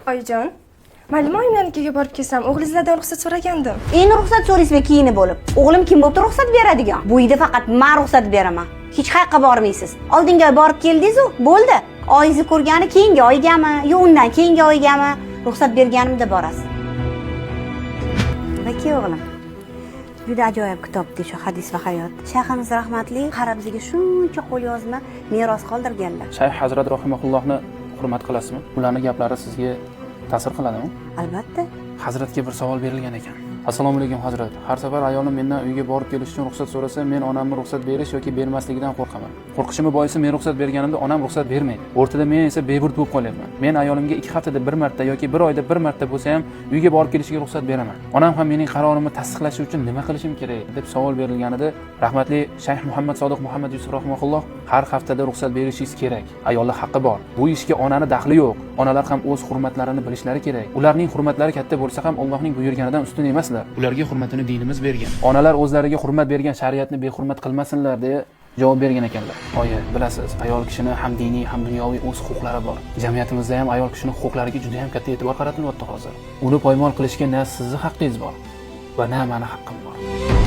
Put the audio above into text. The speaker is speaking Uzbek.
Oyijon, maylimi, oyimlarnikiga borib kelsam? O'g'lingizlardan ruxsat so'ragandim. Endi ruxsat so'raysizmi kiyinib bo'lib? O'g'lim kim bo'pti ruxsat beradigan? Bu uyda faqat man ruxsat beraman. Hech qayoqqa bormaysiz. Oldingi oy borib keldingiz-u, bo'ldi. Oyingizni ko'rgani keyingi oygami, yo undan keyingi oygami, ruxsat berganimda borasiz. Baki o'g'lim. Juda ajoyib kitobdi shu "Hadis va hayot". Shayximiz rahmatli qarab bizga shuncha qo'lyozma meros qoldirganlar. Shayx hazrat rohimaullohni hurmat qilasizmi? Ularni gaplari sizga ta'sir qiladimi? Albatta. Hazratga bir savol berilgan ekan. Assalomu alaykum, hazrat. Har safar ayolim mendan uyga borib kelish uchun ruxsat so'rasa, men onamni ruxsat berish yoki bermasligidan qo'rqaman. Qo'rqishimni boisi, men ruxsat berganimda onam ruxsat bermaydi. O'rtada men esa beburd bo'lib qolyapman. Men ayolimga 2 haftada bir marta yoki bir oyda bir marta bo'lsa ham uyga borib kelishiga ruxsat beraman. Onam ham mening qarorimni tasdiqlashi uchun nima qilishim kerak, deb savol berilganida, rahmatli Shayx Muhammad Sodiq Muhammad Yusuf rahimahulloh: "Har haftada ruxsat berishingiz kerak. Ayollar haqqi bor. Bu ishga onani daxli yo'q. Onalar ham o'z hurmatlarini bilishlari kerak. Ularning hurmatlari katta bo'lsa ham, Allohning buyurganidan ustun emaslar. Ularga hurmatini dinimiz bergan. Onalar o'zlariga hurmat bergan shariatni behurmat qilmasinlar", deya javob bergan ekanlar. Oyi, bilasiz, ayol kishini ham diniy, ham dunyoviy o'z huquqlari bor. Jamiyatimizda ham ayol kishini huquqlariga juda ham katta e'tibor qaratilyapti hozir. Uni poymol qilishga na sizni haqqingiz bor va na mani haqqim bor.